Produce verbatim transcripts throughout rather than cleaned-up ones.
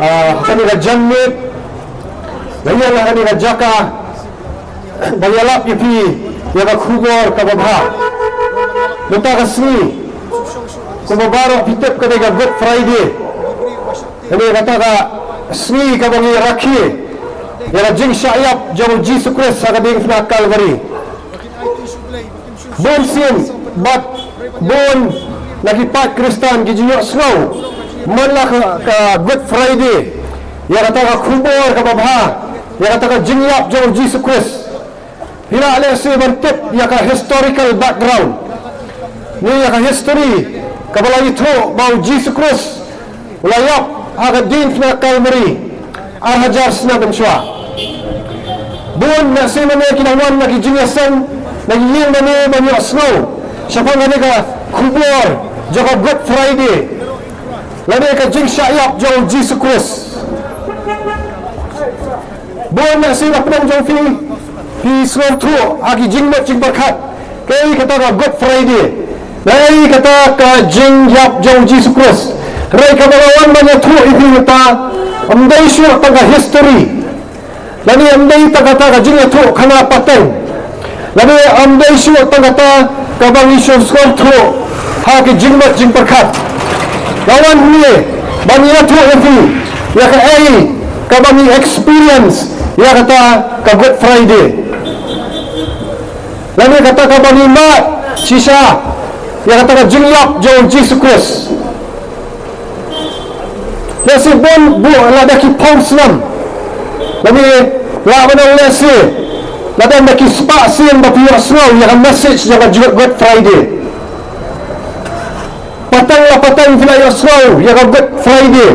Ah, kane ka janmiet, nga ïeng ha kane ka jaka ban ïalap ïa phi ïa ka khubor kaba bha. Mynta ka sngi, kumba baroh phi tip, ka dei ka Good Friday. Kane kata ka sngi kaba ngi rakhe ïa ka jingshah ïap jong u Jisu Khrist ha ka diengphna Kalbari. Bun sien bad bun na ki paid Khristan ki ju ïohsngew man la ka, ka Good Friday ïa kata ka khubor kaba bha, ïa kata ka jingïap jong u Jisu Khrist. Phi lah lehse ban tip ïa ka historical background ne ïa ka history kaba la ïathuh ba u Jisu Khrist u la ïap ha ka diengphna Kalbari ar hajar snem mynshuwa. Bun na sien mane ki nang wan na ki jingïaseng, na ki ïing mane ban ïohsngew shaphang kane ka khubor jong ka Good Friday lane ka jingshah ïap jong u Jisu Khrist. Bun na sien na pdeng jong phi, phi sngewthuh ha ki jingmut jingpyrkhat kaei kata ka Good Friday, kaei kata ka jingïap jong u Jisu Khrist. Hynrei kaba nga wan ban ïathuh ïa phi mynta, ym dei shuh tang ka history lane ym dei tang kata ka jingïathuhkhana pateng, lane ym dei shuh tang kata kaba ngi shu sngewthuh ha ki jingmut jingpyrkhat. Nga wan hangne ban ïathuh ïa phi ïa kaei kaba ngi experience ïa kata ka Good Friday, lane kata kaba ngi mad shisha ïa kata ka jingïap jong u Jisu Khrist. Lehse bun, bun lada ki phew snem, lane lah ban ong lehse lada ki spah sien ba phi ïohsngew ïa ka message jong ka Good Friday. Pateng la pateng phi la ïohsngew ïa ka Good Friday.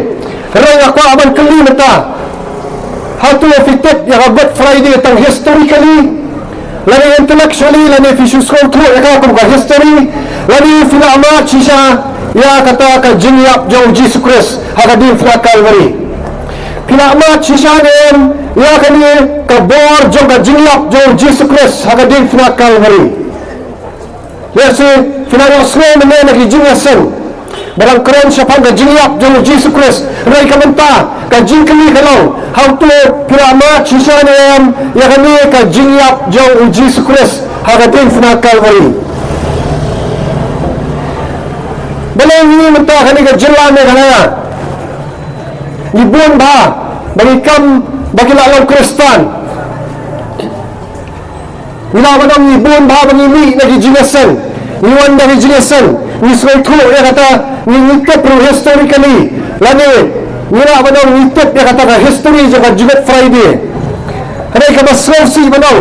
Hynrei nga kwah ban kylli mynta, hato phi tip ïa ka Good Friday tang historically, lane intellectually, lane phi shu sngewthuh ïa ka kum ka history, lane phi la mad shisha ïa kata ka jingïap jong u Jisu Khrist ha ka diengphna Kalbari? Phi la mad shisha ne em ïa kane ka bor jong ka jingïap jong u Jisu Khrist ha ka diengphna Kalbari? Lehse phi la ïohsngew mynne na ki jingïaseng ba dang kren shaphang ka jingïap jong u Jisu Khrist. Hynrei ka mynta ka jingkylli ka long, hato phi la mad shisha ne em ïa kane ka jingïap jong u Jisu Khrist ha ka diengphna Kalbari? Balei ngi mynta kane ka jylla Meghalaya ngi bun bha ba ngi kam ba ki la long Khristan. Ngi lah ban ong ngi bun bha ba ngi mih na ki jingïaseng, ngi wan na ki jingïaseng, ngi sngewthuh ïa kata, ngi, ngi tip ruh historically, lane ngi lah ban ong ngi tip ïa kata ka history jong ka Good Friday. Hynrei kaba sngewsih ban ong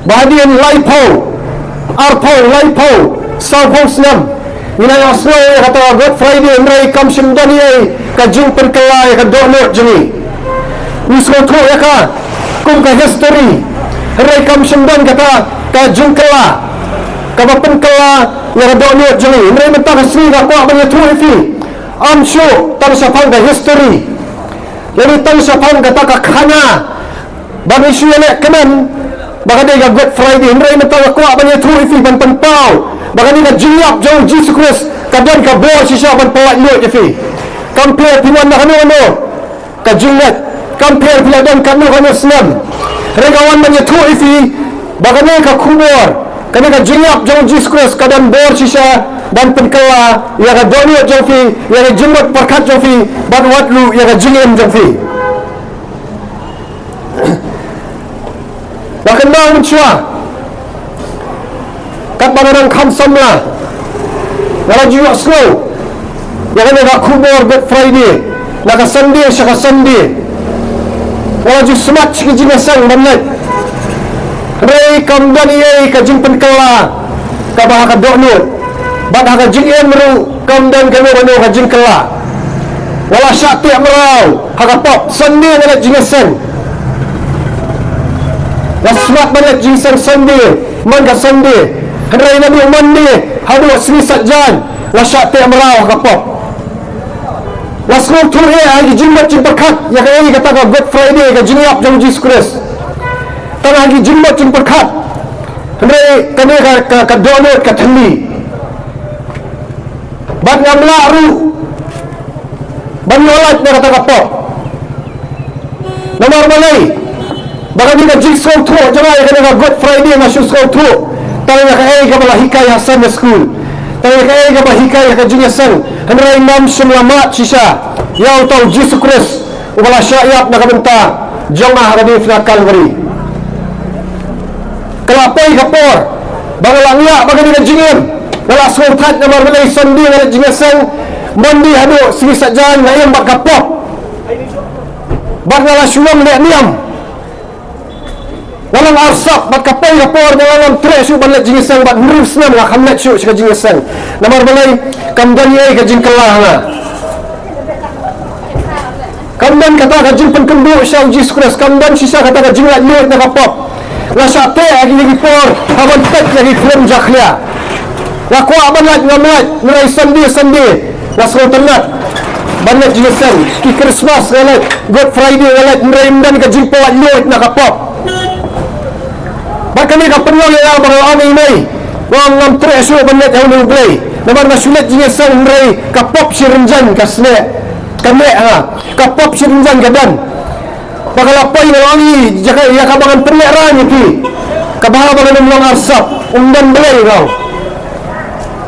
ba hadien laiphew, arphew, laiphew, sawphew snem ngi la ïohsngew ïa kata ka Good Friday, hynrei kam shym don ei ei ka jingpynkylla ïa ka dohnud jong ngi. Ngi sngewthuh ïa ka kum ka history, hynrei kam shym don kata ka jingkylla kaba pynkylla ïa ka dohnud jong ngi. Hynrei mynta ka sngi nga kwah ban ïathuh ïa phi, ym shuh tang shaphang ka history lane tang shaphang kata ka khana ba ngi shu ïaleh kmen ba ka dei ka Good Friday. Hynrei mynta nga kwah ban ïathuh ïa phi, ban pynpaw ba kane ka jingïap jong u Jisu Khrist ka don ka bor shisha ban pyllait luid ïa phi. Kam pher phi wan na kano kano ka jingngeit, kam pher phi la don kano kano snem. Hynrei nga wan ban ïathuh ïa phi ba kane ka khubor, kane ka jingïap jong u Jisu Khrist ka don bor shisha ban pynkylla ïa ka dohnud jong phi, ïa ka jingmut pyrkhat jong phi, bad wat ruh ïa ka jingim jong phi. Nga kynmaw mynshuwa katba nga dang kham samla, nga la ju ïohsngew ïa kane ka khubor Good Friday na ka Sunday sha ka Sunday. Nga la ju smat sha ki jingïaseng ban leit, hynrei kam don ei ei ka jingpynkylla kaba ha ka dohnud, bad ha ka jingim ruh kam don kano kano ka jingkylla. Nga la shah teh mraw ha ka pop. Sunday nga leit jingïaseng, nga smat ban leit jingïaseng Sunday man ka Sunday, hynrei naduh Monday haduh sngi Saitjaiñ nga shah teh mraw ha ka pop. Nga sngewthuh eh ha ki jingmut jingpyrkhat ïa kaei kata ka Good Friday, ka jingïap jong u Jisu Khrist, tang ha ki jingmut jingpyrkhat. Hynrei kane ka, ka, ka dohnud ka thylli. Bad ngam lah ruh ban Palat na kata ka pop. Namar balei? Ba kane ka jingsngewthuh jong nga ïa kane ka Good Friday nga shu sngewthuh tang ïa kaei kaba la hikai ha Sunday school, tang ïa kaei kaba hikai ha ka jingïaseng. Hynrei ngam shym la mad shisha ïa uta u Jisu Khrist uba la shah ïap na ka bynta jong nga ha ka diengphna Kalbari. Ka la poi ka por ba nga la ngiah ba kane ka jingim nga la sngewthuh namar balei Sunday nga leit jingïaseng, Monday haduh sngi Saitjaiñ nga im bad ka pop. Bad nga la shu long leh niam. Nga long arsap bad ka poi ka por nga la long treh shuh ban leit jingïaseng bad hynriew snem nga kham leit shuh sha ka jingïaseng. Namar balei? Kam don ei ka jingkylla ha nga. Kam don kata ka jingpynkynduh sha u Jisu Khrist, kam don shisha kata ka jinglaitluid na ka pop. Nga shah teh ha ki por ha ban peit ïa ki film jakhlia. Nga kwah ban leit, ngam leit, hynrei Sunday Sunday nga sngewtynnat ban leit jingïaseng. Ki Christmas nga leit, Good Friday nga leit, hynrei ym don ka jingpynlaitluid na ka pop. Bad kane ka pynlong ïa nga ba nga ong ïa i mei, nga ong ngam treh shuh ban leit ha une u Blei. Namar nga shu leit jingïaseng hynrei ka pop shi rynjang ka sneh. Ka neh ha nga. Ka pop shi rynjang ka don. Ba ka la poi nga la ong ïa ka, ïa kaba ngan pynlehraiñ ïa phi. Kaba ha ba ngan ym long arsap. Ym don Blei nga ong.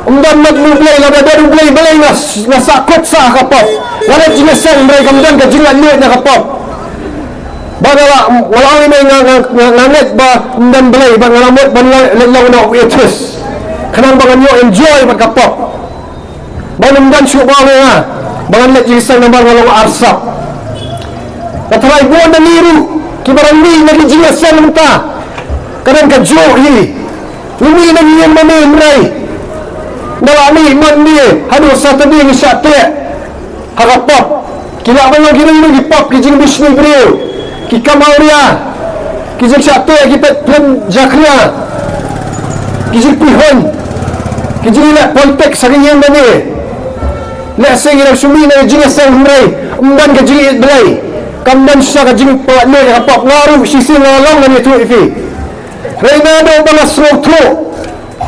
Ym don mat u Blei, lada don u Blei balei nga, nga sahkut sah ha ka pop. Nga leit jingïaseng hynrei kam don ka jinglaitluid na ka pop. Ba nga la, nga la ong ïa i mei nga, nga, nga, nga ngeit ba ym don Blei, ba nga la mut ban leit long noh u atheist. Khnang ba ngan ïoh enjoy bad ka pop. Ba ym don shuh ba ong ïa nga ba ngan leit jingïaseng namar nga long arsap. Nga tharai bun na ngi ruh kiba dang mih na ki jingïaseng mynta. Ka dang kajuh hi. Ngi mih na ngi ïeng ma ngi hynrei na la mih Monday haduh Saturday ngi shah teh ha ka pop. Ki lah ban long kino kino ki pop, ki jingbishni briew, ki kam awria, ki jingshah teh, ki peit film jakhlia, ki jingpyrshah, ki jingleh politics ha ki ïing mane. Lehse ngi dang shu mih na ka jingïaseng hynrei ym don ka jingïeit Blei. Kam don shisha ka jingpynlaitluid ïa ka pop. Nga ruh shisien nga la long ngan ïathuh ïa phi. Hynrei naduh ba nga sngewthuh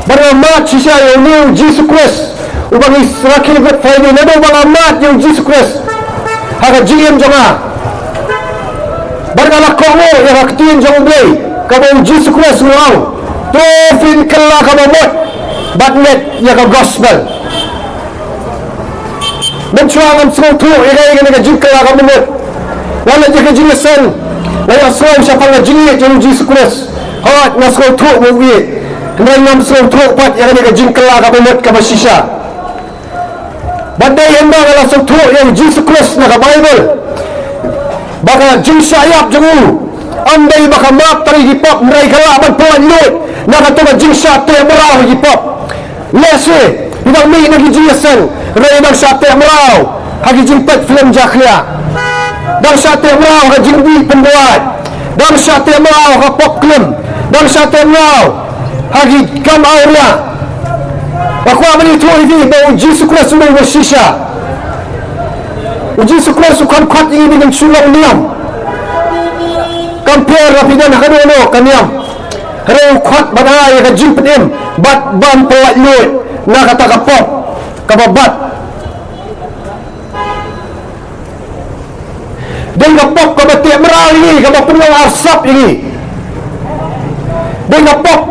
bad nga mad shisha ïa une u Jisu Khrist uba ngi rakhe Good Friday, naduh ba nga mad ïa u Jisu Khrist ha ka jingim jong nga, bad nga la kohnguh ïa ka ktien jong u Blei kaba u Jisu Khrist u ong, to phin kylla kaba mut bad ngeit ïa ka gospel. Mynshuwa ngam sngewthuh ïa ka, ïa kane ka jingkylla kaba mut. Nga leit ïa ka jingïaseng, nga ïohsngew shaphang ka jingïeit jong u Jisu Khrist. Hooid, nga sngewthuh ba u ïeit. Hynrei ngam sngewthuh pat ïa kane ka jingkylla kaba mut kaba shisha. Bad dei ynda nga la sngewthuh ïa u Jisu Khrist na ka Baibl, ba ka jingshah ïap jong u ym dei ba ka map tang ïa ki pop, hynrei ka lah ban pynlaitluid na kato ka jingshah teh mraw ïa ki pop. Lehse i dang mih na ki jingïaseng, hynrei i dang shah teh mraw ha ki jingpeit film jakhlia, dang shah teh mraw ha ka jingdih pynbuaid, dang shah teh mraw ha ka pop klim, dang shah teh mraw ha ki kam awria. Nga kwah ban ïathuh ïa phi ba u Jisu Khrist u dei uba shisha. U Jisu Khrist u kham khot ïa ngi ba ngin shu long niam. Kam pher ba phi don ha kano kano ka niam. Hynrei u khot ban ai ïa ka jingpynim bad ban pynlaitluid na kata ka pop kaba bat. Dei ka pop kaba teh mraw ïa ngi, kaba pynlong arsap ïa ngi. Dei ka pop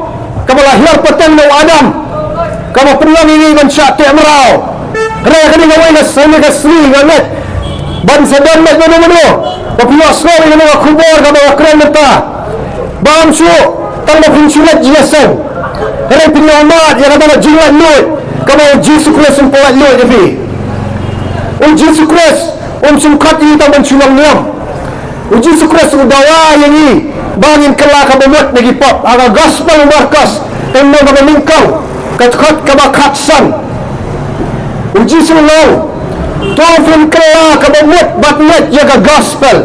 kaba la hiar pateng na u Adam, kaba pynlong ïa ngi ban shah teh mraw. Hynrei ha kane kawei ka sngi, ka sngi nga ngeit ban sa don leit mano mano ba phi ïohsngew ïa kane ka khubor kaba nga kren mynta. Ba ym shuh tang ba phin shu leit jingïaseng, hynrei phin ïoh mad ïa kata ka jinglaitluid kaba u Jisu Khrist un pynlaitluid ïa phi. U Jisu Khrist um shym khot ïa ngi tang ban shu long niam. U Jisu Khrist u dawa ïa ngi ba ngin kylla kaba mut na ki pop. Ha ka gospel u Markos, ka lynnong kaba nyngkong, ka dkhot kaba khatsan, u Jisu u ong, to phin kylla kaba mut bad ngeit ïa ka gospel.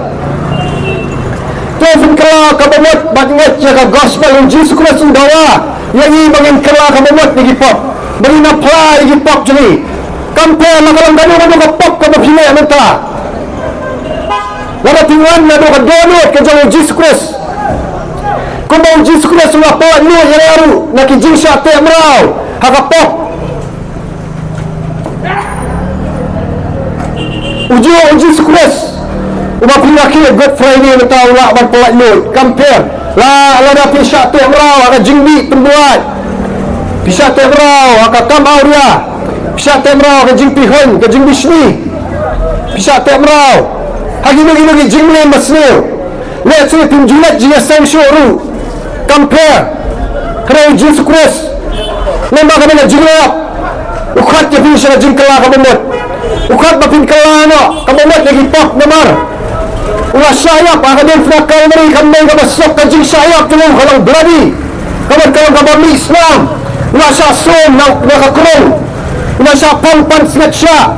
To phin kylla kaba mut bad ngeit ïa ka gospel. U Jisu Khrist u dawa ïa ngi ba ngin kylla kaba mut na ki pop, ba ngin apply ïa ki pop jong ngi. Kam pher la ka long kano kano ka pop kaba phi leh mynta. Lada phi wan naduh ka dohnud ka jong u Jisu Khrist, kumba u Jisu Khrist u la pynlaitluid ïa ngi ruh na ki jingshah teh mraw ha ka pop. U Jisu, u Jisu Khrist, uba phi rakhe Good Friday mynta u lah ban pyllait luid. Kam pher. La, lada phi shah teh mraw ha ka jingdih pynbuaid, phi shah teh mraw ha ka kam awria, phi shah teh mraw ha ka jingpihuiñ, ka jingbishni, phi shah teh mraw ha kino kino ki jingmlien basniew. Lehse phim ju leit jingïaseng shuh ruh, kam pher. Hynrei u Jisu Khrist, namar ka dei ka jingïap, u khot ïa phi sha ka jingkylla kaba mut. U khot ba phin kylla noh kaba mut ïa ki pop namar u la shah ïap ha ka diengphna Kalbari, kam dei kaba suk, ka jingshah ïap jong u ka long bloody. Ka mut ka long kaba mih snam. U la shah sum na, na ka krung. U la shah phong pansngiat shah.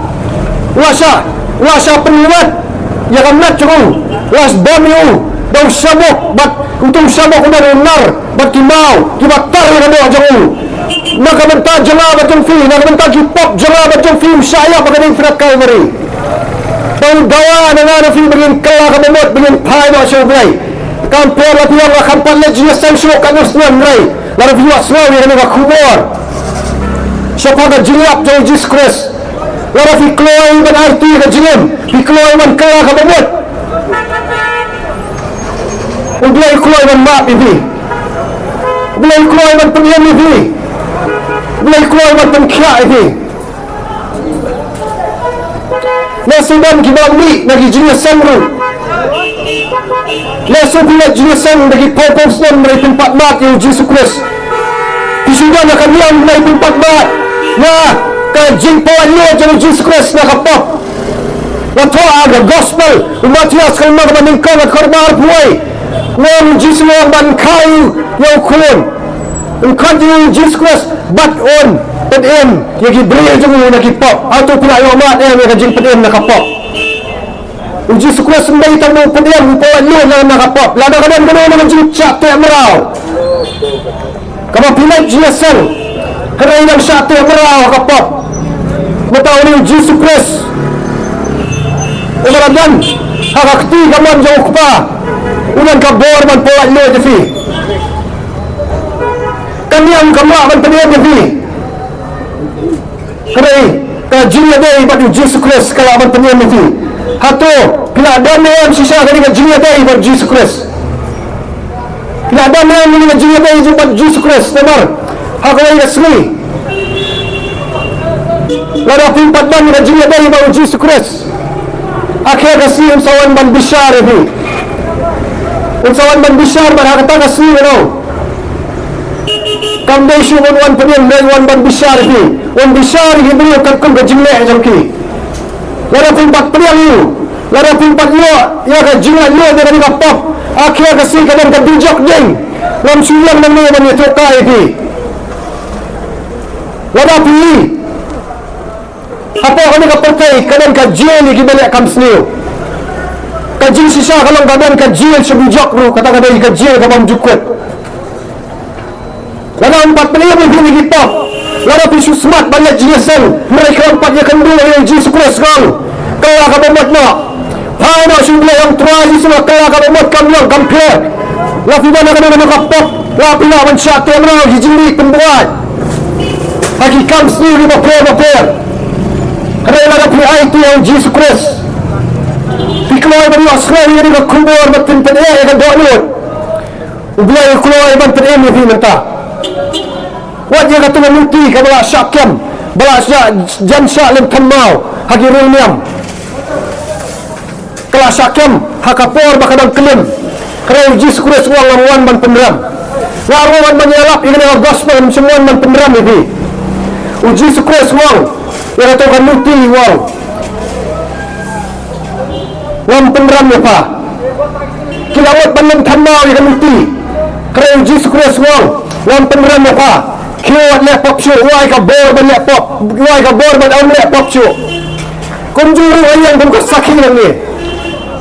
U la shah, u la shah pynwat ïa ka met jong u. U la shah bam ïa u da u shabuk, bad uto u shabuk u don u nar bad ki maw kiba tar ïa ka doh jong u. Na ka bynta jong nga bad jong phi, na ka bynta ki pop jong nga bad jong phi u shah ïap ha ka diengphna Kalbari. Ba u dawa na nga na phi ba ngin kylla kaba mut, ba ngin phai noh sha U Blei. Kam pher, la phi ong nga kham pat leit jingïaseng shuh, katno snem, hynrei lada phi ïohsngew ïa kane ka khubor shaphang ka jingïap jong u Jisu Khrist, lada phi kloi ban aiti ka jingim, phi kloi ban kylla kaba mut, U Blei u kloi ban map ïa phi. U Blei u kloi ban pynim ïa phi. U Blei u kloi ban pynkhiah ïa phi. Lehse don kiba mih na ki jingïaseng ruh. Lehse phi leit jingïaseng da ki phew phew snem, hynrei phim pat mad ïa u Jisu Khrist. Phi shu don ha ka niam, hynrei phim pat mad ïa ka jingpyllait luid jong u Jisu Khrist na ka pop. Nga thoh ha ka gospel u Mathaios, ka lynnong kaba nyngkong, ka dkhot arphew wei. Nga ong, u Jisu u ong ban kha ïa u khun. Un khot ïa u Jisu Khrist bad un pynim ïa ki briew jong u na ki pop. Hato phi la ïoh mad em ïa ka jingpynim na ka pop? U Jisu Khrist um dei tang ba u pynim, u pyllait luid na, na ka pop. Lada ka don kano kano ka jingshah teh mraw kaba phi leit jingïaseng, hynrei dang shah teh mraw ha ka pop, mynta une u Jisu Khrist uba la don ha ka kti kamon jong u Kpa, u don ka bor ban pyllait luid ïa phi. Ka niam kam lah ban pynim ïa phi. Hynrei ka jingïadei bad u Jisu Khrist ka lah ban pynim ïa phi. Hato phi la don ne em shisha kane ka jingïadei bad u Jisu Khrist? Phi la don ne em kane ka jingïadei bad u Jisu Khrist? Namar ha kawei ka sngi, lada phim pat don ka jingïadei bad u Jisu Khrist, ha ka sngi un sa wan ban bishar ïa phi. Un sa wan ban bishar, bad ha kata ka sngi, you know, kam dei shuh ban wan pynim, dei wan ban bishar ïa phi. Wan bishar ïa ki briew katkum ka jingleh jong ki. Lada phim pat pdiang ïa u, lada phim pat ïoh ïa ka jinglaitluid na kane ka pop, ha ka sngi ka don ka dujok ding. Ngam shu ïeng nangne ban ïathuhkhie ïa phi. Lada phi Hapoh kane ka pyrthei ka don ka jail ïa kiba leh kam sniew. Ka jingshisha ka long ka don ka jail sha dujok ruh, kata ka dei ka jail ka bym ju kut. Lada ym pat pynim ïa phi na ki pop, lada phi shu smat ban leit jingïaseng, hynrei khlem pat ïakynduh ïa u Jisu Khrist, kong, kylla kaba mut noh. Phai noh sha U Blei, ong, Trai Jisu, nga kylla kaba mut, kam long, kam pher. La phi don ha kano kano ka pop, la phi lah ban shah teh mraw, ki jingdih pynbuaid ha ki kam sniew kiba pher bapher. Hynrei lada phi aiti ïa u Jisu Khrist, phi kloi ban ïohsngew ïa kane ka khubor bad phin pyneh ïa ka dohnud, U Blei u kloi ban pynim ïa phi mynta. Wat ïa katu ka nuti kaba la shah kem, ba la shah jan shah lem than maw ha ki riewniam. Ka la shah kem ha ka por ba ka dang klim. Hynrei u Jisu Khrist u ong, ngam wan ban pynrem. Nga ruh wan ban ïalap ïa kane ka gospel, ngam shym wan ban pynrem ïa phi. U Jisu Khrist u ong ïa kato ka nuti, u ong, ngam pynrem ïa pha. Ki la mut ban lem than maw ïa ka nuti. Hynrei u Jisu Khrist u ong, ngam pynrem ïa pha. Khie wat leh pop shuh, u ai ka bor ban leh pop, u ai ka bor ban ym leh pop shuh. Kumjuh ruh ha ïing kum ka sakhi nangne,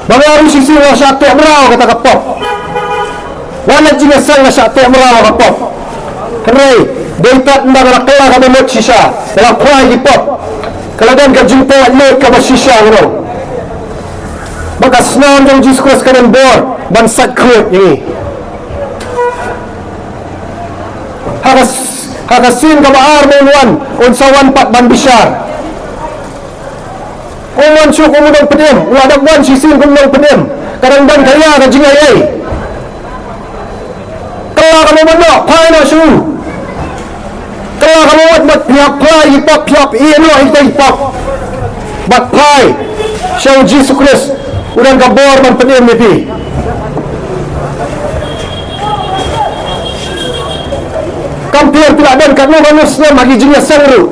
ba nga ruh shisha nga shah teh mraw kata ka pop. Nga leit jingïaseng nga shah teh mraw ka pop. Hynrei dei tad ynda nga la kylla kaba mut shisha, nga la phai ki pop, ka la don ka jingpynlait lut kaba shisha ngi ruh. Ba ka snam jong u Jisu Khrist ka don bor ban sait khuid ïa ngi. Ha ka s-, ha ka sien kaba ar ba un wan, un sa wan pat ban bishar. U wan shuh kum u nongpynim, u la dep wan shisien kum u nongpynim. Ka dang don ka ïa ka jingaiei. Kylla kaba mynno, phai noh shuh. Kylla kaba mut, mut phi hap phai ïa ki pop, phi hap ïeh noh ïa ki pop. Bad phai sha u Jisu Khrist, u don ka bor ban pynim ïa phi. Kam pher phi la don katno katno snem ha ki jingïaseng ruh.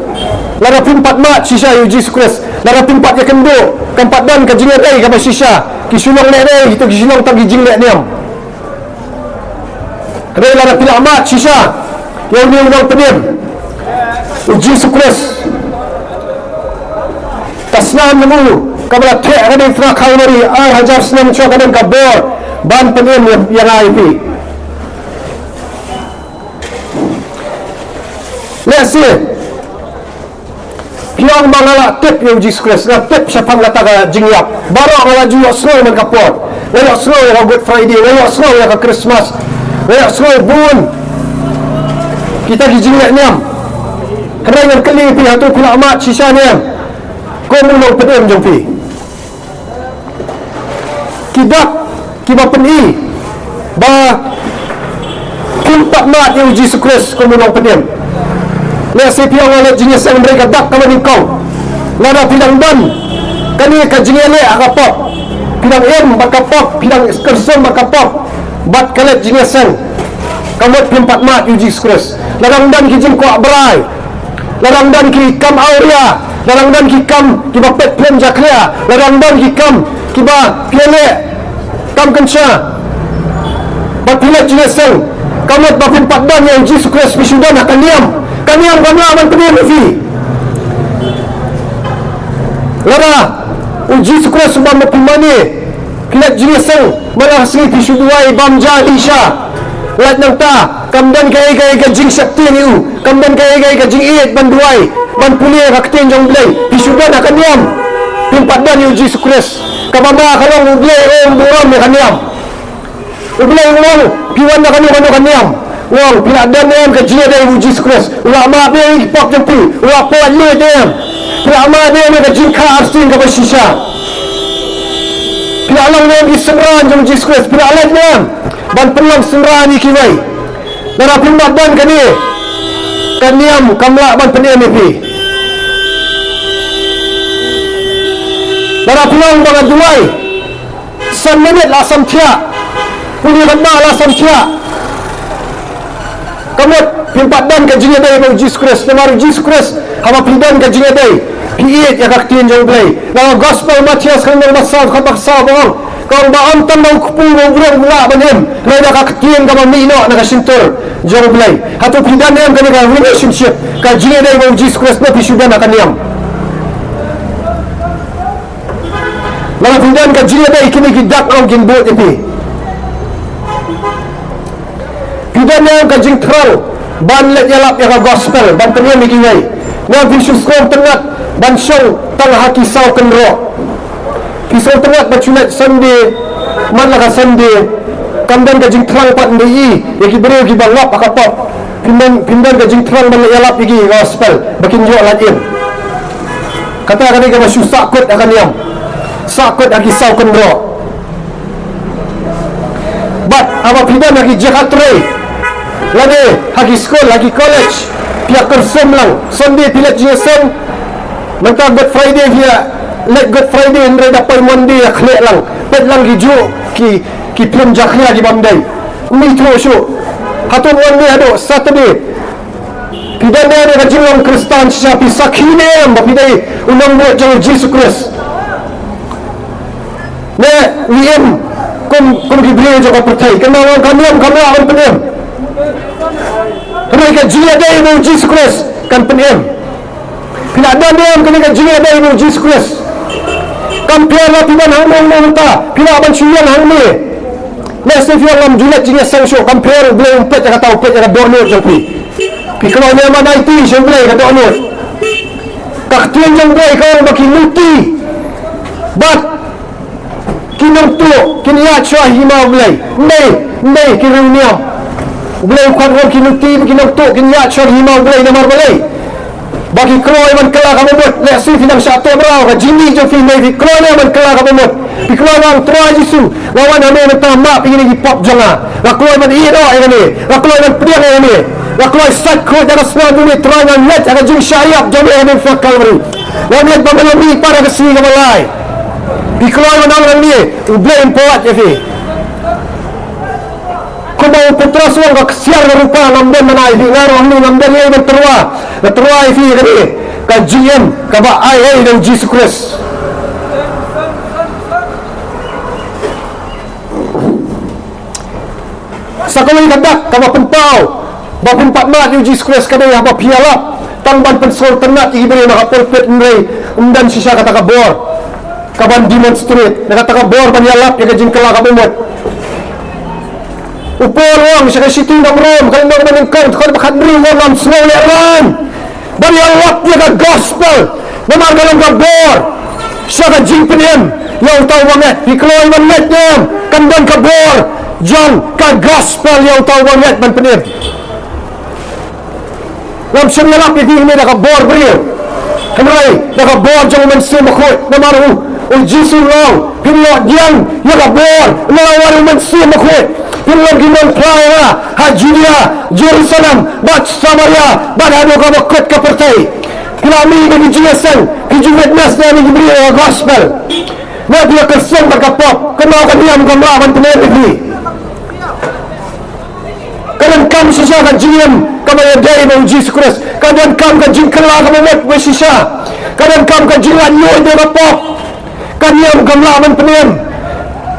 Lada phim pat mad shisha ïa u Jisu Khrist, lada phim pat ïakynduh, kam pat don ka jingïadei kaba shisha, ki shu long leh dei, kito ki shu long tang ki jingleh niam. Hynrei lada phi la mad shisha ïa une u nongpynim, u Jisu Khrist, ka snam jong u kaba la theh ha ka diengphna Kalbari ar hajar snem shuwa, ka don ka bor ban pynim ïa, ïa nga ïa phi. Lehse phi ong ba nga la tip ïa u Jisu Khrist, nga tip shaphang kata ka jingïap. Baroh nga la ju ïohsngew man ka por. Nga ïohsngew ïa ka Good Friday, nga ïohsngew ïa ka Christmas, nga ïohsngew bun kita ki jingleh niam. Hynrei ngan kylli phi, hato phi la mad shisha ne em kum u nongpynim jong phi? Ki dak kiba pyni ba phim pat mad ïa u Jisu Khrist kum u nongpynim. Lehse phi ong nga leit jingïaseng, hynrei ka dak kaba nyngkong, lada phi dang don kane ka jingïaleh ha ka pop, phi dang im bad ka pop, phi dang kyrsum bad ka pop, bad ka leit jingïaseng, ka mut phim pat mad ïa u Jisu Khrist. Lada dang don ki jingkwah brai, lada dang don ki kam awria, lada dang don ki kam kiba peit phlim jakhlia, lada dang don ki kam kiba phi ïaleh kam kynsha, bad phi leit jingïaseng, ka mut ba phim pat don ïa u Jisu Khrist, phi shu don ha ka niam. Ka niam kam lah ban pynim ïa phi. Lada u Jisu Khrist u bam baptisma ne, phi leit jingïaseng, man la ka sngi phi shu duwai bam ja lynti sha. Lait nangta, kam don kaei kaei ka jingsheptieng ïa u, kam don kaei kaei ka jingïeit ban duwai, ban pule ïa ka ktien jong U Blei, phi shu don ha ka niam. Phim pat don ïa u Jisu Khrist. Kaba ma ka long U Blei um burom ïa ka niam. U Blei u ong, phi wan na kano kano ka niam, u ong, phi la don ne em ka jingïadei bad u Jisu Khrist? U la map ne ïa ki pop jong phi? U la pynlait ne em? Phi la map ne em ïa ka jingkha arsien kaba shisha? Phi la long ne em ki synran jong u Jisu Khrist? Phi la leit ne em ban pynlong synran ïa kiwei? Lada phim pat don kane, ka niam kam lah ban pynim ïa phi. Lada phi ong ba nga duwai san minit la sam thiah, pule ka ba la sam thiah, ka mut phim pat don ka jingïadei bad u Jisu Khrist. Namar u Jisu Khrist, haba phi don ka jingïadei, phi ïeit ïa ka ktien jong U Blei. Na ka gospel Mathaios ka lynnong ba saw, ka ba saw ba ong, ka ong ba ym tang da u kpu bad u briew u lah ban im, hynrei da ka ktien kaba mih noh na ka shyntur jong U Blei. Hato phi don ne em kane ka relationship, ka jingïadei bad u Jisu Khrist, ne phi shu don ha ka niam? Lada phi don ka jingïadei, kine ki dak ong kin bud ïa phi. Phi don ne em ka jingthrang ban leit ïalap ïa ka gospel, ban pynim ïa kiwei? Ne phi shu sngewtynnat ban shong tang ha ki saw kynroh? Phi sngewtynnat ban shu leit Sunday man la ka Sunday, kam don ka jingthrang pat ban ïohi ïa ki briew kiba ngop ha ka pop. Phim don, phim don ka jingthrang ban leit ïalap ïa ki gospel ba kin ïoh lait im. Kata ka dei kaba shu sahkut ha ka niam, sahkut ha ki saw kynroh. Bad haba phi don ha ki jaka trei, lane ha ki skul, ha ki college, phi ïa kyrsum lang. Sunday phi leit jingïaseng, mynta Good Friday phi ïa leit Good Friday, hynrei da poi Monday ïa khleh lang, peit lang ki juh ki, ki phlim jakhlia ki bym dei. Ym ithuh shuh. Hato Monday haduh Saturday phi don ne em ïa ka jinglong Khristan shisha? Phi sakhi ne em ba phi dei u nongbud jong u Jisu Khrist? Ne ïa im kum, kum ki briew jong ka pyrthei? Kynmaw, ka niam kam lah ban pynim, hynrei ka jingïadei bad u Jisu Khrist kan pynim. Phi la don ne em kane ka jingïadei bad u Jisu Khrist? Kam pher la phi don hangne mynta, phi lah ban shu ïeng hangne. Lehse phi ong ngam ju leit jingïaseng shuh, kam pher, U Blei um peit ïa kata, u peit ïa ka dohnud jong phi. Phi kynmaw ne em, ma dei ti sha U Blei ka dohnud. Ka ktien jong U Blei ka ong ba ki luti bad ki nongtuh kin ïaid shuwa ha hima U Blei. Ym dei, ym dei ki riewniam. U Blei u khot ruh ki luti bad ki nongtuh kin ïaid shuwa ha hima U Blei. Namar balei? Ba ki kloi ban kylla kaba mut, lehse phi dang shah teh mraw, ka jingïeit jong phi, ne phi kloi ne ban kylla kaba mut. Phi kloi ban ong, Trai Jisu, nga wan ha me mynta, map ïa kine ki pop jong nga. Nga kloi ban ïehnoh ïa kane. Nga kloi ban pdiang ïa kane. Nga kloi sait khuid ha ka snam jong me, Trai, ngan leit ha ka jingshah ïap jong me ha ka diengphna Kalbari. Ngan leit ban ïamih pat ha ka sngi kaba lai. Phi kloi ban ong hangne, U Blei un pynlait ïa phi. Kumba u Petros u ong, ka ksiar ka rupa ngam don mana ïa phi, nga ruh hangne ngam don ei ban tyrwa, nga tyrwa ïa phi ïa kane ka jingim kaba ai ei da u Jisu Khrist. Sa kawei ka dak kaba pynpaw ba phin pat mad ïa u Jisu Khrist ka dei haba phi ïalap tang ban pynsngewtynnat ïa ki briew na ka pulpit, hynrei ym don shisha kata ka bor kaban demonstrate, na kata ka bor ban ïalap ïa ka jingkylla kaba mut. U Paul u ong sha ka shithi na Rom, ka lynnong ba nyngkong, dkhot ba khathynriew, u ong, ngam sngew lehrain ban ïalap ïa ka gospel, namar ka long ka bor sha ka jingpynim ïa uta uba ngeit. Phi kloi ban ngeit ne em, kan don ka bor jong ka gospel ïa uta uba ngeit ban pynim. Ngam shym ïalap ïa phi hangne da ka bor briew, hynrei da ka bor jong u Mynsiem Bakhuid. Namar u, u Jisu u ong, phin ïoh diang ïa ka bor na la wan u Mynsiem Bakhuid. Phin long ki nongphla ïa nga ha Judea, Jerusalem, bad Samaria, bad haduh kaba kut ka pyrthei. Phi la mih da ki jingïaseng, ki jingwitness na ki briew ïa ka gospel. Na phi ïa kyrsong bad ka pop, kynmaw ka niam kam lah ban pynim ïa phi. Ka donkam shisha ka jingim kaba ïadei bad u Jisu Khrist. Ka donkam ka jingkylla kaba mut bad shisha. Ka donkam ka jinglaitluid na ka pop. Ka niam kam lah ban pynim.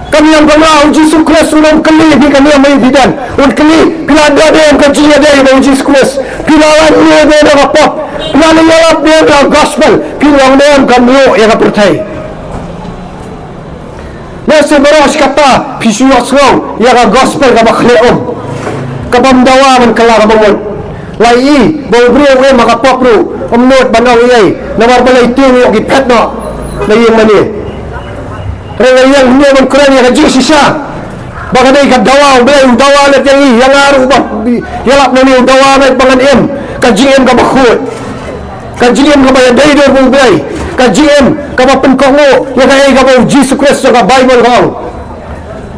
Ka niam kam lah, u Jisu Khrist un ym kylli phi ka niam ïa phi don. Un kylli phi la don ne em ka jingïadei bad u Jisu Khrist. Phi la laitluid ne em na ka pop. Phi la ïalap ne em ïa ka gospel. Phi long ne em ka mluh ïa ka pyrthei. Lehse baroh shi katta phi shu ïohsngew ïa ka gospel kaba khleh um, kabym dawa ban kylla kaba mut. La ïohi ba u briew u im ha ka pop ruh ym nud ban ong ei ei, namar balei te u ïoh ki phet noh na ïing mane. Hynrei nga ïeng hangne ban kren ïa ka jingshisha ba ka dei ka dawa, U Blei u dawa lem ïa ngi, ïa nga ruh ba ïalap nangne u dawa lem ba ngan im ka jingim kaba khuid. Ka jingim kaba ïadei dur bad U Blei. Ka jingim kaba pynkohnguh ïa kaei kaba u Jisu Khrist jong ka Baibl ka ong.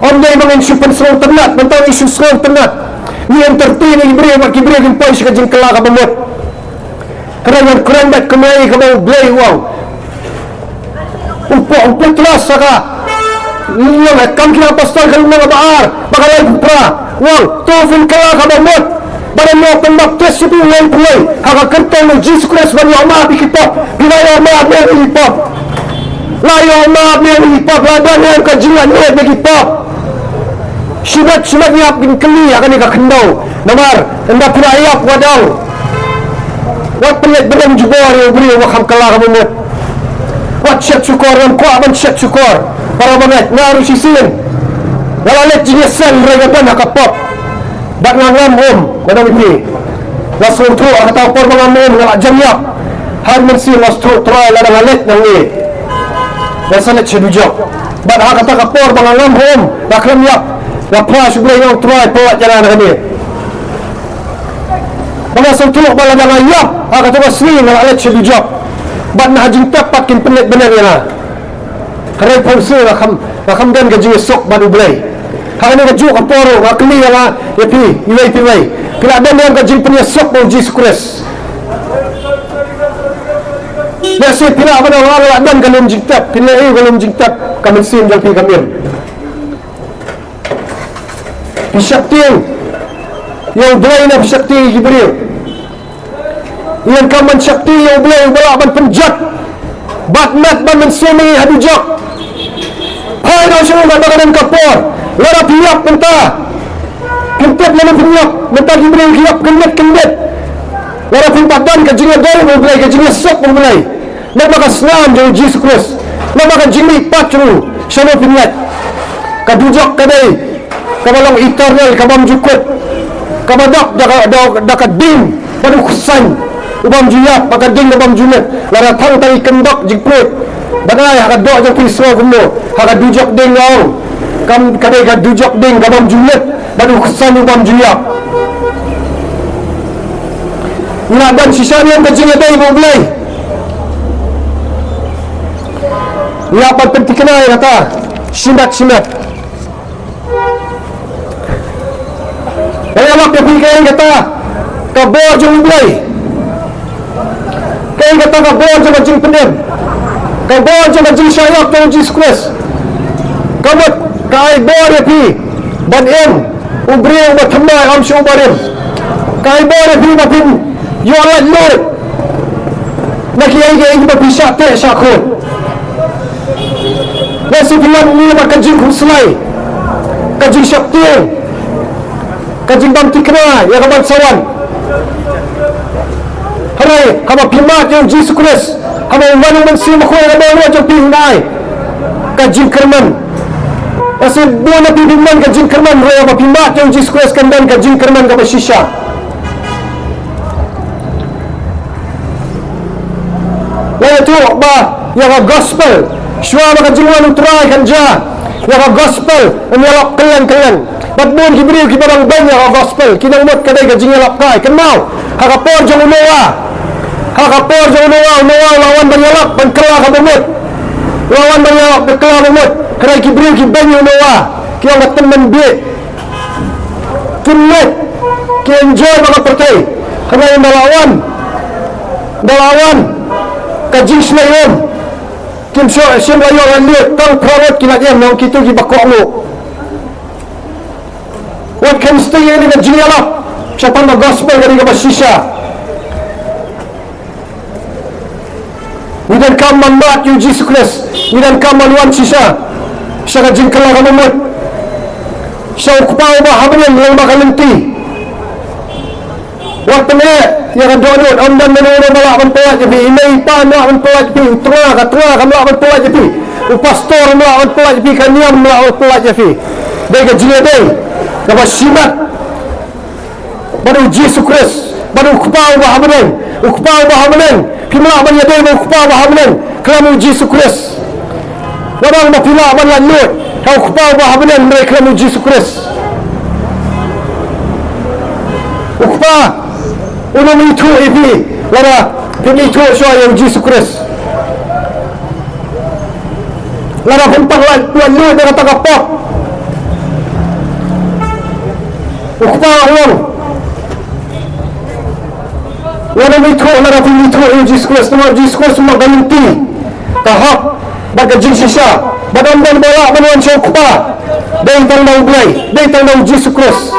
Ym dei ba ngin shu pynsngewtynnat, mynta ngin shu sngewtynnat. Ngi entertain ïa ki briew, ba ki briew kin poi sha ka jingkylla kaba mut. Ka dei ban kren bad kumne ïa kaba U Blei u ong. U Pau-, u Petros ha ka lynnong, eh, Kam ki Apostol ka lynnong ba ar, ba ka laiphew phra, u ong, to phin kylla kaba mut, bad ïa u pynbaptis ïa phi uwei pa uwei ha ka kyrteng u Jisu Khrist ban ïoh map ïa ki pop. Phi la ïoh map ne em ïa ki pop? La ïoh map ne em ïa ki pop? La don ne em ka jinglaitluid ïa ki pop? Shimet shimet ngi hap ban kylli ha kane ka khyndew. Namar ynda phi la ïap, wat ong, wat pynleit bneng jubor ïa u briew uba kham kylla kaba mut. Wat shet shukor, ngam kwah ban shet shukor. Para bangeit, nga ruh shisien nga la leit jingïaseng hynrei nga don ha ka pop. Bad nga ngam um, nga ong ïa phi. Nga sngewthuh ha kata ka por ba ngam um, nga la jan ïap. Ha u Mynsiem nga sngewthuh, Trai, lada nga leit nangne, ngan sa leit sha dujok. Bad ha kata ka por ba nga ngam um, nga khlem ïap, nga phla sha U Blei, nga ong, Trai, pynlait ïa nga na kane. Ba nga sngewthuh ba lada nga ïap ha kato ka sngi, nga la leit sha dujok. Bad na ha jingtep pat kin pynleit bneng ïa nga. Hynrei pynban nga kham, nga kham don ka jingïasuk bad U Blei. Ha kane kajuh ka por ruh nga kylli ïa nga, ïa phi iwei pa iwei, phi la don ne em ka jingpynïasuk bad u Jisu Khrist? Lehse phi lah ban ong, nga la don ka lum jingtep. Phin leh aïu ka lum jingtep? Ka mynsiem jong phi kam im. Phi sheptieng ïa U Blei ne phi sheptieng ïa ki briew? Ngi donkam ban sheptieng ïa U Blei uba lah ban pynjot bad met bad mynsiem ïa ngi ha dujok. Phai noh sha u, katba ka don ka por. Lada phi ïap mynta, phin tip lada phin ïap mynta, ki briew ki ïap khyndiat khyndiat. Lada phin pat don ka jingïadei bad U Blei, ka jingïasuk bad U Blei, lem bad ka snam jong u Jisu Khrist, lem bad ka jingmihpat jong u, shano phin leit? Ka dujok ka dei kaba long eternal, ka bym ju kut, kaba dap da ka, da, da ka ding bad u khlaiñ u bym ju ïap, bad ka ding ka bym ju lut. Lada tang tang i kyndok jingpluid, bad ai ha ka doh jong phi, sngew kumno? Ha ka dujok ding, nga ong, kam, ka dei ka dujok ding ka bym ju lut bad u khlaiñ u bym ju ïap. Ngi la don shisha ne ka jingïadei bad U Blei. Ngi la pynthikna ïa kata shimet shimet. Ngi la pynthikna ïa kata ka bor jong U Blei. Kaei kata ka bor jong ka jingpynim, ka bor jong ka jingshah ïap jong U Jisu Khrist. Ka mut ka ai bor ïa phi ban im u briew uba thymmai, ym shuh uba rim. Ka ai bor ïa phi ba phin ïoh laitluid na kiei kiei ba phi shah teh shah khot. Lehse phi wan ïa ka jingkhuslai, ka jingsheptieng, ka jingbym thikna ïa ka ban sa wan. Hynrei haba phi mad ïa U Jisu Khrist, haba u wan U Mynsiem Bakhuid ha ka dohnud jong phi, un ai ka jingkyrmen. Lehse bun na phi phi don ka jingkyrmen, hynrei haba phi mad ïa U Jisu Khrist kan don ka jingkyrmen kaba shisha. La ïathuh ba ïa ka gospel, shuwa ba ka jingwan U Trai kan jia, ïa ka gospel yn ïalap kylleng kylleng. Bad bun ki briew kiba dang beiñ ïa ka gospel ki nang mut ka dei ka jingïalap kai. Kynmaw, ha ka por jong u Noah, ha ka por jong u Noah, u Noah u la wan ban ïalap, ban kylla ka bamut. U la wan ban ïalap, ban kylla bamut. Hynrei ki briew ki beiñ ïa u Noah, ki ong ka tymmen bieit. Kim leit, ki enjoy bad ka pyrthei. Hynrei ynda la wan, ynda la wan ka jingshlei um, kim shym, shym la ïoh laitluid, tang phra ngut ki la im na kito kiba kohnguh. Wat kheiñ sting ïa kane ka jingïalap shaphang ka gospel, ka dei kaba shisha. Ngi donkam ban mad ïa U Jisu Khrist, ngi donkam ban wan shisha sha ka jingkylla ka bamut, sha U Kpa uba ha bneng lyngba ka lynti. Wat pyneh ïa ka dohnud, ym don mano mano ba lah ban pyllait ïa phi, i mei i pa ym lah ban pyllait ïa phi, u tnga ka tnga kam lah ban pyllait ïa phi, u pastor ym lah ban pyllait ïa phi, ka niam ym lah ban pyllait ïa phi. Dei ka jingïadei kaba shimet bad U Jisu Khrist, bad U Kpa uba ha bneng. U Kpa uba ha bneng, phim lah ban ïadei bad U Kpa uba ha bneng khlem U Jisu Khrist. Wat ong ba phi lah ban laitluid ha U Kpa uba ha bneng hynrei khlem U Jisu Khrist. U Kpa un ym ithuh ïa phi lada phim ithuh shuwa ïa U Jisu Khrist. Lada phim pat lait, laitluid na kata ka pop, U Kpa u ong, lada phim ithuh, lada phim ithuh ïa U Jisu Khrist, namar U Jisu Khrist u long ka lynti, ka hok bad ka jingshisha. Bad ym don ba lah ban wan sha U Kpa dei tang da U Blei, dei tang da U Jisu Khrist.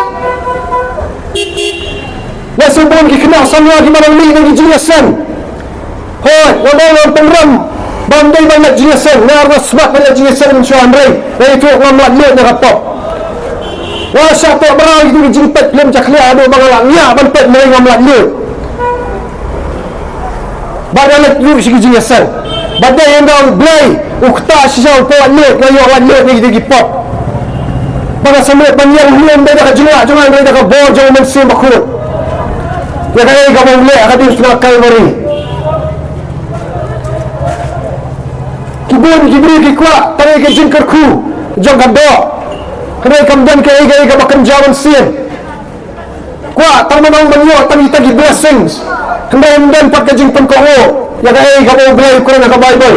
Lehse bun ki khynnah samla kiba nang mih na ki jingïaseng. Hooid, nga ong, nga pynrem ba ym dei ban leit jingïaseng, nga ruh nga smat ban leit jingïaseng mynshuwa, hynrei nga ithuh ngam laitluid na ka pop. Nga shah peit bha ïa kito ki jingpeit phlim jakhlia haduh ba nga la ngiah ban peit, hynrei ngam laitluid. Bad nga leit ruh sha ki jingïaseng. Bad dei ynda U Blei u ktah shisha, u pynlaitluid, nga ïoh laitluid na kito ki pop. Ba nga sangeh ban ïeng, ym dei da ka jinglah jong nga, hynrei da ka bor jong U Mynsiem Bakhuid. Ïa kaei kaba u leh ha ka diengphna Kalbari. Ki bun ki briew ki kwah tang ïa ka jingkyrkhu jong ka doh, hynrei kam don kaei kaei kaba kynja mynsiem. Kwah tang ban ong ban ïoh tang kita ki blessings, hynrei ym don pat ka jingpynkohnguh ïa kaei kaba U Blei u kren ha ka Baibl.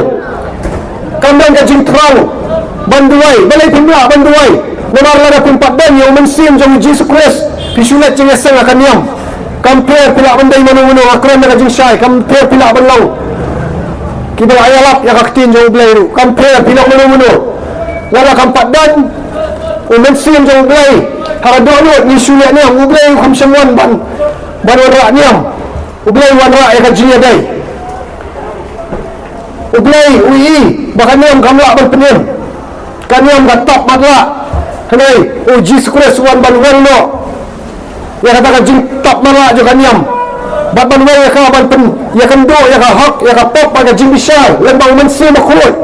Kam don ka jingthrang ban duwai. Balei phim lah ban duwai? Namar lada phim pat don ïa U Mynsiem jong U Jisu Khrist, phi shu leit jingïaseng ha ka niam. Kam pher phi lah ban dei mano mano, nga kren da ka jingshai, kam pher phi lah ban long kiba la ïalap ïa ka ktien jong U Blei ruh. Kam pher phi long mano mano. Lada kam pat don U Mynsiem jong U Blei ha ka dohnud, ngi shu leh niam, U Blei u kham shym wan ban, ban wanrah niam. U Blei u wanrah ïa ka jingïadei. U Blei u ïohi ba ka niam kam lah ban pynim. Ka niam ka tap matlah. Hynrei U Jisu Khrist u wan ban weng noh ïa kata ka jingtap matlah jong ka niam, bad ban weng ïa ka ban pyn, ïakynduh ïa ka hok, ïa ka pop bad ka jingbishar lyngba U Mynsiem Bakhuid.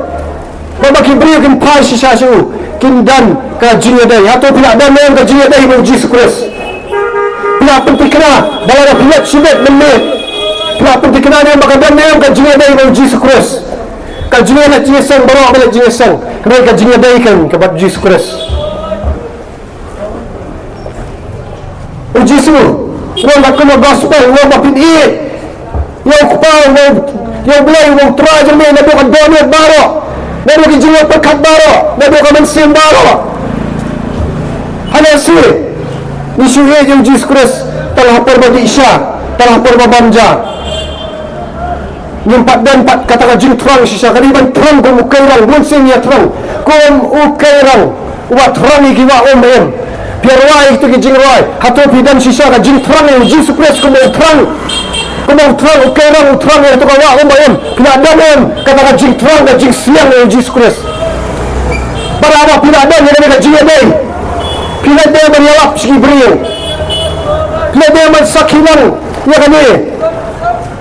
Bad ba ki briew kin phai shisha sha u, kin don ka jingïadei. Hato phi la don ne em ka jingïadei bad U Jisu Khrist? Phi la pynthikna ba lada phi leit shibit mynmiet, phi la pynthikna ne em ba ka don ne em ka jingïadei bad U Jisu Khrist? Ka jingïaleit jingïaseng baroh, ba leit jingïaseng, hynrei ka jingïadei kan ka bad U Jisu Khrist. U Jisu Wan kat kum ka gospel, wan ba phin ïeit ïa u Kpa, wan ïa u Blei, wan u Trai jong me, naduh ka dohnud baroh, naduh ki jingïapyrkhat baroh, naduh ka mynsiem baroh. Hana shi, ngi shu ïeit ïa u Jisu Khrist tang ha por ba dih sha, tang ha por ba bam ja. Ngim pat don pat kata ka jingthrang shisha, ka dei ban thrang kum u Kairang, bun sien ïa thrang kum u Kairang. Uba thrang ïa ki wah um ba im. Phi ïa rwai ïa kito ki jingrwai. Hato phi don shisha ka jingthrang ïa u Jisu Khrist kum u thrang, kum u thrang u Kairang, u thrang ïa kato ka wah um ba im? Phi la don em kata ka jingthrang, ka jingsliang ïa u Jisu Khrist? Bad haba phi la don ïa kane ka jingïadei, phi la dei ban ïalap sha ki briew. Phi la dei ban sakhi lang ïa kane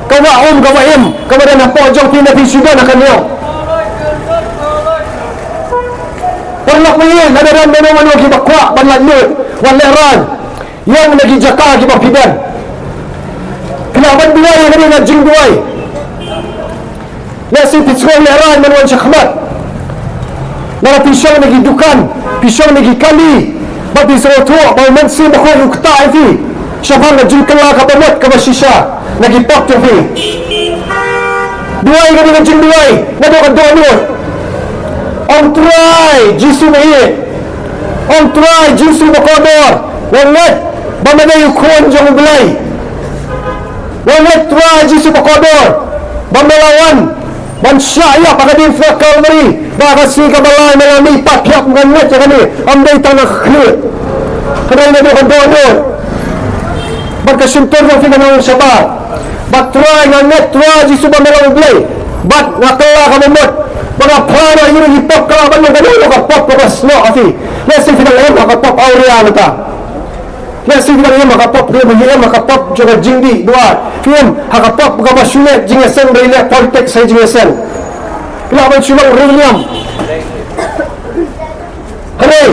ka wah um kaba im, kaba don hapoh jong phi, lada phi shu don ha ka niam. Paralok ba ïeit, lada don mano mano kiba kwah ban laitluid, wan lehraiñ ïa na ki jaka kiba phi don. Phi lah ban duwai ïa kane ka jingduwai. Lehse phi sngewlehraiñ ban wan shakhmat. Lada phi shong na ki dukan, phi shong na ki kali, bad phi sngewthuh ba u Mynsiem Bakhuid u ktah ïa phi shaphang ka jingkylla kaba mut kaba shisha na ki pop jong phi. Duwai kane ka jingduwai naduh ka dohnud. Ong Trai Jisu ba ïeit, ong Trai Jisu ba kordor, nga ngeit ba me dei u Khun jong U Blei. Nga ngeit Trai Jisu ba kordor ba me la wan ban shah ïap ha ka diengphna Kalbari, ba ha ka sngi kaba lai me la mih pat, phi hap ban ngeit ïa kane, ym dei tang na ka khlieh. Ka dei naduh ka dohnud. Bad ka shyntur jong phi kan long shabar. Ba Trai, nga ngeit Trai Jisu ba me long U Blei, bad nga kylla kaba mut, ba nga phla noh ïa kine ki pop, ka lah ban long kano kano ka pop kaba snoh ha phi. Lehse phi dang im ha ka pop awria mynta. Lehse phi dang im ha ka pop ri, phi im ha ka pop jong ka jingdih duwai, phi im ha ka pop kaba shu leh jingïaseng, ba ri leh politics ha jingïaseng. Phi lah ban shu long riewniam. Hynrei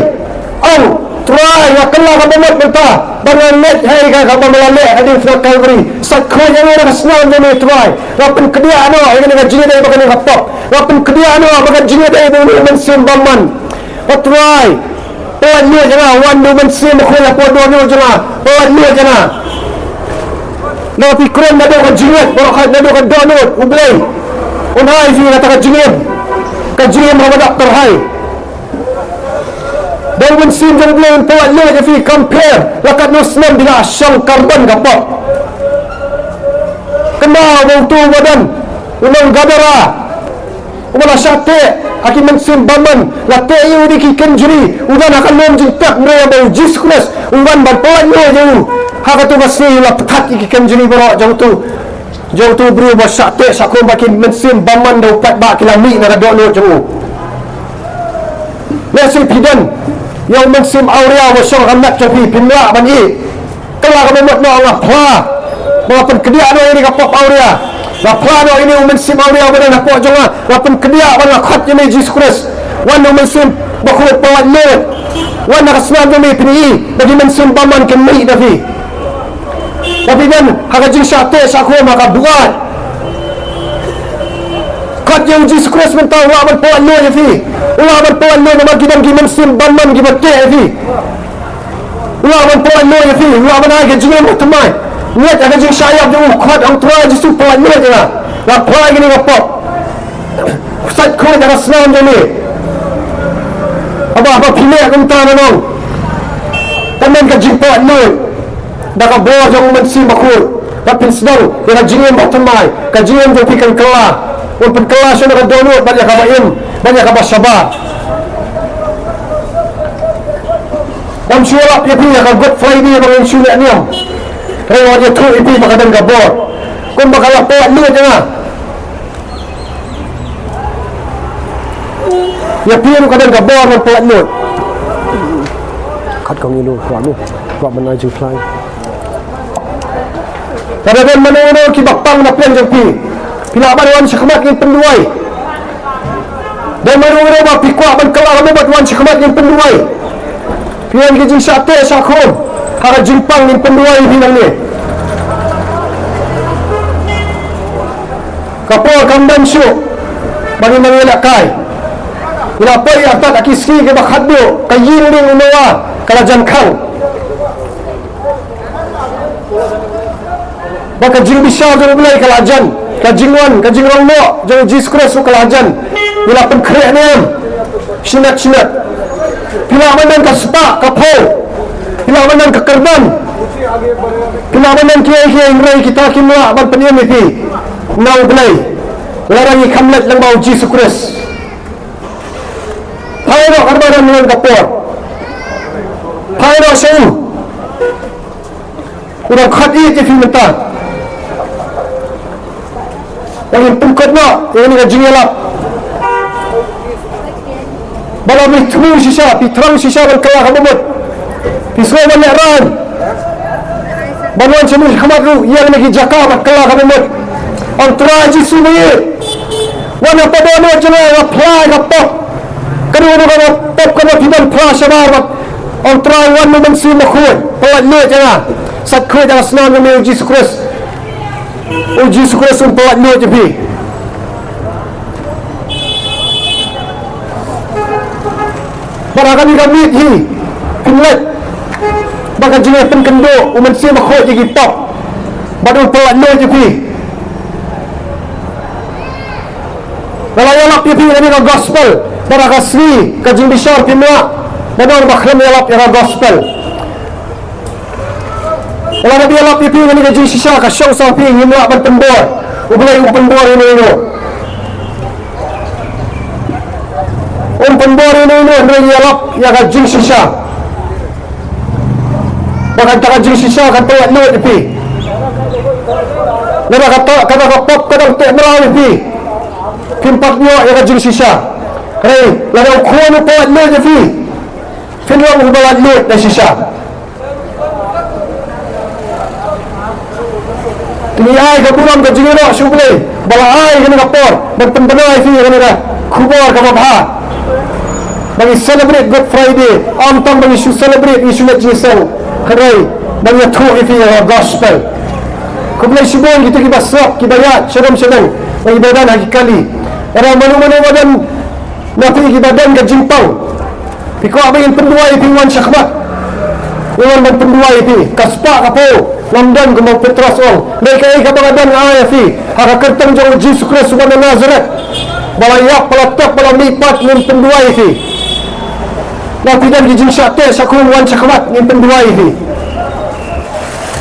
ong Trai, nga kylla kaba mut mynta ba nga ngeit ha ïa kaba me la leh ha diengphna Kalbari. Sait khuid ïa ngi da ka snam jong me Trai. Nga pynkyndiah noh ïa kane ka jingïadei bad kane ka pop. Nga pynkyndiah noh bad ka jingïadei bad une u mynsiem bymman. Ba Trai, pyllait luid ïa nga, wan da u Mynsiem Bakhuid hapoh dohnud jong nga, pyllait luid ïa nga. Lada phi kren naduh ka jingngeit baroh kawei, naduh ka dohnud, U Blei un ai ïa phi kata ka jingim, ka jingim kaba dap kyrhai. Da u Mynsiem jong U Blei un pyllait luid ïa phi, kam pher la katno snem phi la shong kyrmen ka pop. Kynmaw ba uto uba don, u nong Gadara, uba la shah teh ha ki mynsiem bymman, la teh ïa u da ki kynjri, u don ha ka lum jingtep, hynrei haba u Jisu Khrist u wan ban pyllait luid ïa u, ha kato ka sngi u la pynthat ïa ki kynjri baroh jong uto, jong uto u briew ba shah teh shah khum bad ki mynsiem bymman, da u paidbah ki la mih na ka dohnud jong u. Lehse phi don ïa u mynsiem awria uba shong ha ka met jong phi, phim lah ban ïeh. Kylla kaba mut noh, nga phla ba nga pynkyndiah noh ïa kane ka pop awria. Nga phla noh ïa une u mynsiem awria uba don hapoh jong nga. Nga pynkyndiah bad nga khot ïa me Jisu Khrist. Wan da u Mynsiem Bakhuid, pyllait luid. Wan da ka snam jong me, phin ïohi ba ki mynsiem bymman kin mih da phi. Ba phi don ha ka jingshah teh shah khum, ha ka buaid, khot ïa u Jisu Khrist mynta, u lah ban pyllait luid ïa phi. U lah ban pyllait luid namar ki don ki mynsiem bymman kiba teh ïa phi. U lah ban pyllait luid ïa phi, u lah ban ai ka jingim bathymmai. Ngeit ha ka jingshah ïap jong u, khot, ong Trai Jisu, pyllait luid ïa nga. Nga phla ïa kane ka pop. Sait khuid ha ka snam jong me. Haba, haba phi leh kumta, ngan ong, kan don ka jingpyllait luid da ka bor jong u Mynsiem Bakhuid. Bad phin sdang ïa ka jingim bathymmai, ka jingim jong phi kan kylla. Un pynkylla shuh na ka dohnud bad ïa kaba im bad ïa kaba shabar. Ngam shu ïalap ïa phi ïa ka Good Friday ba ngin shu leh niam. Hynrei nga ïathuh ïa phi ba ka don ka bor. Kumba ka la pyllait luid ïa nga, ïa phi ruh ka don ka bor ban pyllait luid. Kat ka ngi lu, kwah lu, kwah ban ai jingphla. Lada don mano mano kiba pang na pdeng jong phi, phi lah ban wan shakhmat ngin pynduwai. Don mano mano ba phi kwah ban kylla ka bor, wan shakhmat ngin pynduwai. Phi wan ki jingshah teh shah khum, ha ka jingpang ngin pynduwai phi nangne. Ka por kam dang shuh ba ngin nang ïalehkai. Ngi la poi artat ha ki sngi kiba khatduh, ka ïing lieng u Noah ka la jan khang. Ba ka jingbishar jong U Blei ka la jan, ka jingwan, ka jingrong noh jong U Jisu Khrist ka la jan. Ngi la pynkhreh ne em? Shnat shnat. Phi lah ban don ka spah ka phew, phi lah ban don ka kyrdan, phi lah ban don kiei kiei, hynrei kita kim lah ban pynim ïa phi na U Blei lada ngi kham leit lyngba U Jisu Khrist. Phai noh, katba dang don ka por. Phai noh sha u. U dang khot ïa phi mynta. Ba ngin pynkut noh ïa kane ka jingïalap. Ba la phi thmu shisha, phi thrang shisha ban kylla kaba mut. Phi sngew ban lehraiñ ban wan sha mut khmat ruh ïa kane ki jaka ban kylla kaba mut. Ong Trai Jisu, ngi wan ha pdeng jong nga, nga phla ïa ka pop. Kano kano ka pop kaba phi ban phla shabar bad Ong Trai, wan U Mynsiem Bakhuid, pyllait luid ïa nga. Sait khuid ïa ka snam jong me U Jisu Khrist. U Jisu Khrist un pyllait luid ïa phi. Bad ha kane ka miet hi phin leit bad ka jingpynkynduh U Mynsiem Bakhuid ïa ki pop, bad un pyllait luid ïa phi. Nga la ïalap ïa phi kane ka gospel, bad ha ka sngi ka jingbishar phin ïalap, bad nga ba khlem ïalap ïa ka gospel. Nga la ïalap ïa phi kane ka jingshisha, ka shong sa phi, ngim lah ban pynbor. U Blei um pynbor ïano ïano. Um pynbor ïano ïano hynrei ïalap ïa ka jingshisha. Ba kata ka jingshisha kan pyllait luid ïa phi. Lada kata, kata ka pop ka dang teh mraw ïa phi, phim pat ïoh ïa ka jingshisha. Hynrei lada U Khun u pyllait luid ïa phi, phin long uba lait luid da shisha. Te ngi ai ka burom ka jingïaroh sha U Blei ba la ai kane ka por ban pynbna ïa phi ïa kane ka khubor kaba bha. Ba ngi celebrate Good Friday, ym tang ba ngi shu celebrate, ngi shu leit jingïaseng, hynrei ba ngi ïathuh ïa phi ïa ka gospel. Khublei shibun kito kiba sngap, kiba ïaid shadom shadong, ba ngi ba don ha ki kali. Lada mano mano ba don na phi kiba don ka jingpang, phi kwah ba ngin pynduwai ïa phi, wan shakhmat. Ngin wan ban pynduwai ïa phi. Ka spah ka phew lam don, kumba u Petros u ong. Dei kaei kaba nga don nga ai ïa phi. Ha ka kyrteng jong U Jisu Khrist uba na Nasareth, ba la ïap, ba la tep, ba la mihpat, ngin pynduwai ïa phi. Lada phi don ki jingshah teh shah khun, wan shakhmat, ngin pynduwai ïa phi.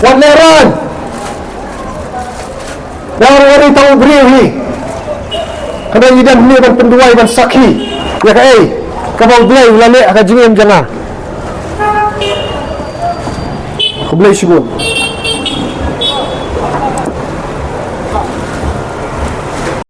Wat lehraiñ. Nga ruh nga dei tang u briew hi. Hynrei ngi don hangne ban pynduwai, ban sakhi ïa kaei kaba U Blei u la leh ha ka jingim jong nga. Khublei shibun.